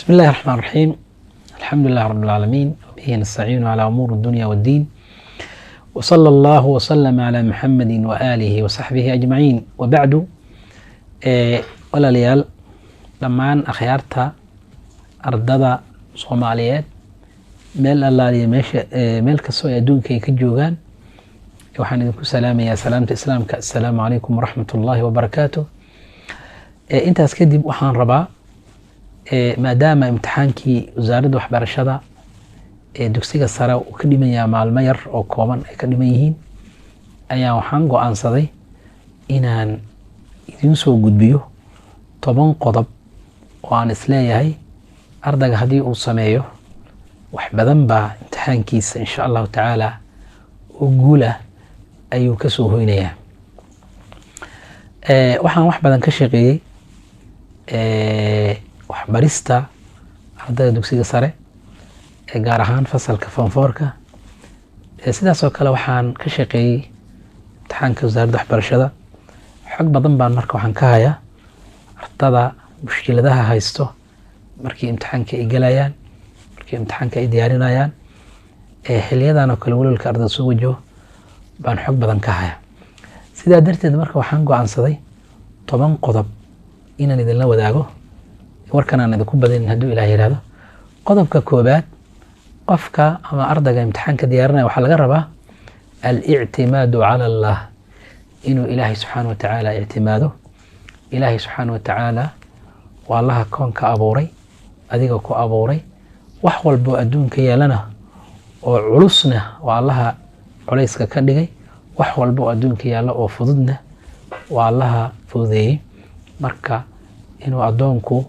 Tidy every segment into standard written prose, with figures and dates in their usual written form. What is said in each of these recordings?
بسم الله الرحمن الرحيم، الحمد لله رب العالمين، وبه نستعين على أمور الدنيا والدين، وصلى الله وسلم على محمد وآله وصحبه أجمعين، وبعد. Walaalayaal, dhammaan akhyaarta ardada Soomaaliyeed meel allaaliya meesha meel kastoo ay adduunka ay ka joogaan, waxaan idinku salaamayaa salaamta Islaamka: assalaamu calaykum waraxmat ullaahi wabarakaatu. Intaas kadib, waxaan rabaa, maadaama imtixaankii Wasaaradda Waxbarashada ee dugsiga sare uu ka dhimanyaha maalmo yar oo kooban ay ka dhiman yihiin, ayaa waxaan go-aansaday inaan idiin soo gudbiyo 10 qodob oo aan isleeyahay ardayga haddii uu sameeyo, wax badan baa imtixaankiisa, insha Allahu tacaala, oo guula ayuu kasoo hoynayaa. Waxaan wax badan ka shaqeeyey waxbarista ardayda dugsiga sare, gaar ahaan fasalka form four-ka. Sidaas oo kale waxaan ka shaqeeyey imtixaanka Wasaaradda Waxbarashada. Xog badan baan marka waxaan ka hayaa ardada mushkiladaha haysto markii imtixaanka ay gelayaan, markii imtixaanka ay diyaarinayaan, xiliyadan oo kale welwelka ardada soo wajaho baan xog badan ka hayaa. Sidaa darteed marka waxaan go-aansaday 10 qodob inaan idinla wadaago. Warkan aan idinku badinin, hadduu Ilaah yihahdo. Qodobka koobaad, qofka ama ardayga imtixaanka diyaarinaya waxaa laga rabaa alictimaadu cala Allah, inuu Ilaahay subxaana wa tacaala ictimaado. Ilaahay subxaana wa tacaala waa Allaha koonka abuuray, adiga ku abuuray, wax walbo adduunka yeelana oo culusna waa Allaha culayska ka dhigay, wax walba oo adduunka yaalla oo fududna waa Allaha fududeeyey. Marka inuu addoonku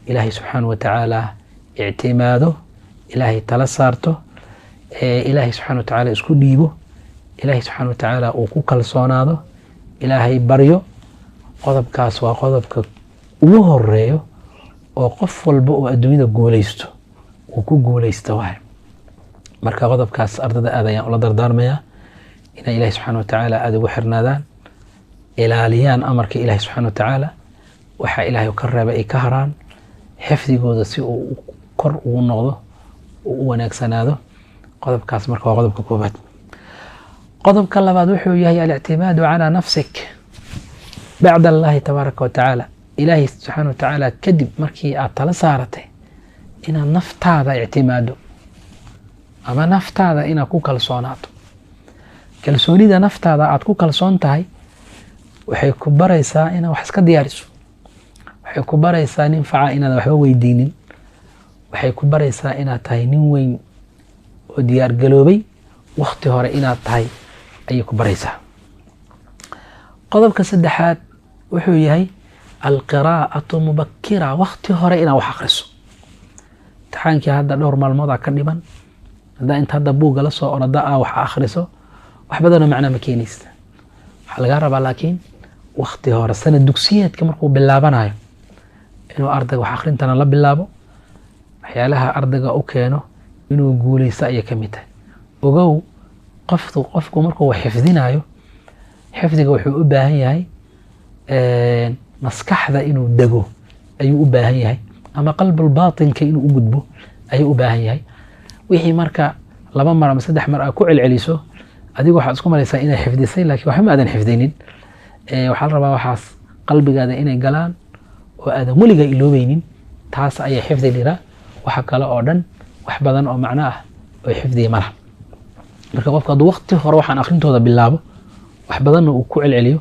Ilaahay subxaana wa tacaala ictimaado, Ilaahay tala saarto, Ilaahay subxana wa tacaala isku dhiibo, Ilaahay subxaana wa tacaala uu ku kalsoonaado, Ilaahay baryo. Qodobkaas waa qodobka ugu horeeyo oo qof walba oo adduunyada guuleysto uu ku guuleysto waay. Marka qodobkaas ardada aad ayaan ula dardaarmayaa inay Ilahi subxaana wa tacaala aada ugu xirnaadaan, ilaaliyaan amarka Ilahi subxaana wa tacaala, waxa Ilaahay ka reebay ay ka haraan, xifdigooda si uu kor ugu noqdo, uu u wanaagsanaado. Qodobkaas marka waa qodobka koobaad. Qodobka labaad wuxuu yahay alictimaadu calaa nafsik bacda Allahi tabaaraka wa tacaala. Ilaahay subxaana wa tacaala kadib markii aad tala saaratay, inaad naftaada ictimaado ama naftaada inaad ku kalsoonaato. Kalsoonida naftaada aad ku kalsoon tahay waxay ku baraysaa inaad wax iska diyaariso, waxay ku baraysaa nin faca inaadan waxba weydiinin, waxay ku baraysaa inaad tahay nin weyn oo diyaar galoobay wakti hore inaad tahay ayay ku baraysaa. Qodobka saddexaad wuxuu yahay alqiraa'atu mubakira, wakti hore inaad wax akhriso. Imtixaankii hadda dhowr maalmoodaa ka dhiman, haddaa inta hadda buugga la soo orada a wax akhriso, wax badanoo macnaa ma keenaysa. Waxaa lagaa rabaa laakiin wakti hore, sanad dugsiyeedka markuu bilaabanayo, inuu ardayga wax akhrintana la bilaabo. Waxyaalaha ardayga u keeno inuu guuleysto ayay ka mid tahay. Ogow, qofku markuu wax xifdinayo, xifdiga wuxuu u baahan yahay maskaxda inuu dego ayuu u baahan yahay, ama qalbulbaatinka inuu u gudbo ayuu u baahan yahay. Wixii marka 2 mar ama 3 mar aad ku celceliso, adigu waxaad isku malaysaa inaad xifdisay, laakiin waxba ma aadan xifdinin. Waxaa la rabaa waxaas qalbigaada inay galaan oo aadan weligaa iloobeynin. Taas ayaa xifdi liraa. Waxa kale oo dhan wax badan oo macno ah oo xifdiya malaha. Marka qofka hadduu waqti hore waxaan akhrintooda bilaabo, wax badanna uu ku celceliyo,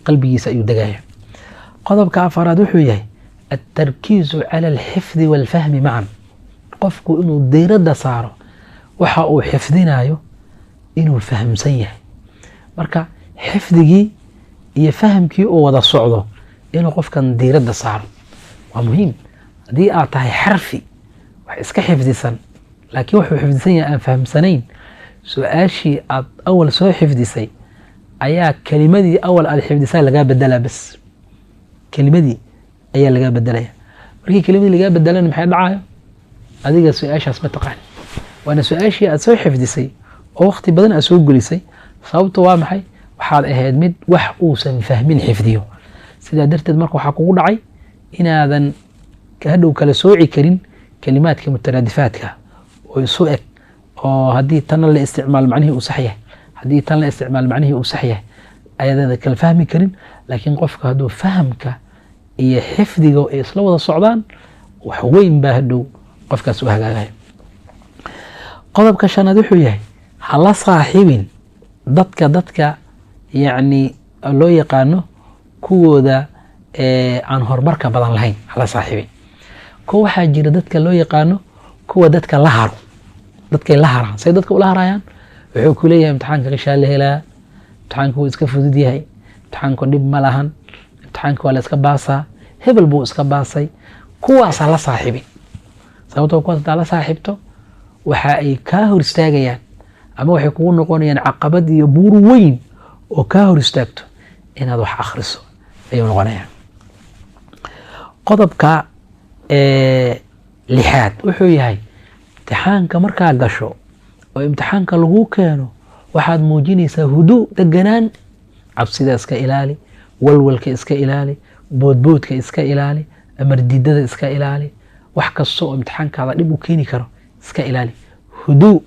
qalbigiisa ayuu degaya. Qodobka afaraad wuxuu yahay altarkiizu cala alxifdi waalfahmi macan, qofku inuu diiradda saaro waxa uu xifdinayo inuu fahamsan yahay. Marka xifdigii iyo fahamkii uu wada socdo inuu qofkan diiradda saaro waa muhiim. Haddii aad tahay xarfi wax iska xifdisan, laakiin wuxuu xifdisan yahay aan fahamsanayn, su-aashii aad awal soo xifdisay ayaa kelimadii awal aad xifdisay lagaa bedelaa, bas kelimadii ayaa lagaa bedelaya. Markii kelimadii lagaa bedelana, maxay dhacayo? Adiga su-aashaas ma taqaan, waana su-aashii aad soo xifdisay oo waqti badan aad soo gelisay. Sababtu waa maxay? Waxaad ahayd mid wax uusan fahmin xifdiyo. Sidaa darteed marka waxaa kugu dhacay inaadan hadhow kala sooci karin. Kelimaadka mutaraadifaadka oo isu eg, oo haddii tanna la isticmaalo macnihii uu sax yahay, haddii tan la isticmaalo macnihii uu sax yahay, ayaadana kala fahmi karin. Laakiin qofka hadduu fahamka iyo xifdiga ay isla wada socdaan, wax weyn baa hadhow qofkaas u hagaagaya. Qodobka shanaad wuxuu yahay: hala saaxibin dadka yacni loo yaqaano kuwooda aan horumarka badan lahayn. Hala saaxibin kuwa waxaa jira dadka loo yaqaano kuwa dadka la haro, dadkay la haraan. Say dadka ula harayaan? Wuxuu ku leeyahay: imtixaanka qishaa la helaa, imtixaanka wuu iska fudud yahay, imtixaanku dhib ma lahan, imtixaanka waa la iska baasaa, hebel buu iska baasay. Kuwaas ha la saaxibin, sababtoo kuwaas haddaa la saaxibto, waxa ay kaa hor istaagayaan ama waxay kugu noqonayaan caqabad iyo buur weyn oo kaa hor istaagto inaad wax akhriso ayuu noqonayaan. Qodobka lixaad wuxuu yahay: imtixaanka markaa gasho oo imtixaanka lagu keeno, waxaad muujinaysaa huduu, deganaan. Cabsida iska ilaali, walwalka iska ilaali, boodboodka iska ilaali, amardiidada iska ilaali, wax kasta oo imtixaankaada dhib u keeni karo iska ilaali. Huduu.